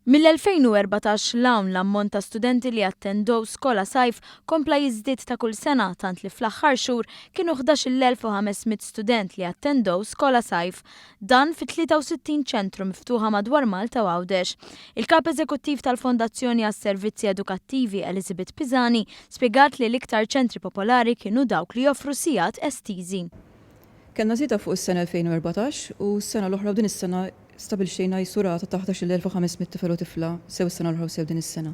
Mill-2014 'l hawn l-ammont ta' studenti li attendew Skola Sajf kompla jiżdied ta' kull sena tant li fl-aħħar xhur kienu 11,500 student li attendew Skola Sajf. Dan fi 63 ċentru miftuħa madwar Malta u Għawdex. Il-Kap Eżekuttiv tal-Fondazzjoni għas-Servizzi Edukattivi Elizabeth Pisani spjegat li l-iktar ċentri popolari kienu dawk li joffru sigħat estiżi. Kellna żieda fuq is-sena 2014 u s-sena l-oħra u din is-sena stabilixxejna qisu rata ta' 11,500 tifel u tifla sew is-sena l-oħra u sew din is-sena.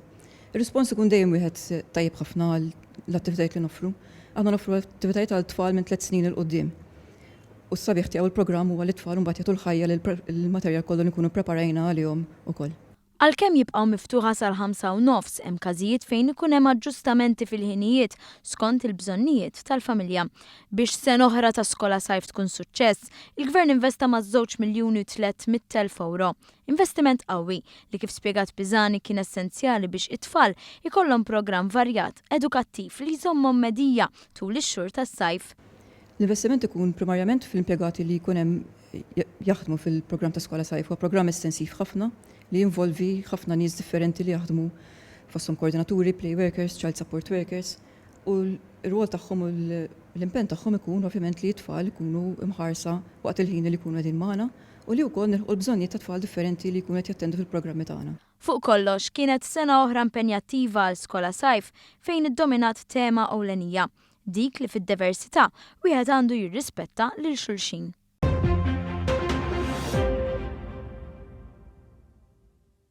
Ir-rispons ikun dejjem wieħed tajjeb ħafna għall-attivitajiet li noffru. Aħna noffru attivitajiet għal tfal minn tliet snin 'il quddiem. U s-sabiħ tiegħu l-programm huwa li t-tfal mbagħad jagħtu l-ħajja lill-materjal kollu li nkunu ppreparajna għalihom ukoll. Għalkemm jibqgħu miftuħa sal-ħamsa u nofs, hemm każijiet fejn ikun hemm aġġustamenti fil-ħinijiet skont il-bżonnijiet tal-familja. Biex sena oħra ta' Skola Sajf tkun suċċess, il-Gvern investa maż-żewġ miljuni u 300,000 ewro. Investiment qawwi, li kif spjegat Pisani kien essenzjali biex it-tfal ikollhom programm varjat, edukattiv li jżommhom medija tul ix-xhur tas-sajf. L-investiment ikun primarjament fl-impjegati li jkun hemm jaħdmu fil-programm ta' Skola Sajf. Huwa programm estensiv ħafna li jinvolvi ħafna nies differenti li jaħdmu fosthom koordinaturi, play workers, child support workers u r-rwol tagħhom u l-impenn tagħhom ikun ovvjament li t-tfal ikunu mħarsa waqt il-ħin li jkunu qegħdin magħna u li wkoll nilħqu l-bżonnijiet ta' tfal differenti li jkunu qed jattendu fil-programmi tagħna. Fuq kollox, kienet sena oħra impenjattiva għal Skola Sajf fejn iddominat tema ewlenija, dik li fid-diversità wieħed għandu jirrispetta lil xulxin.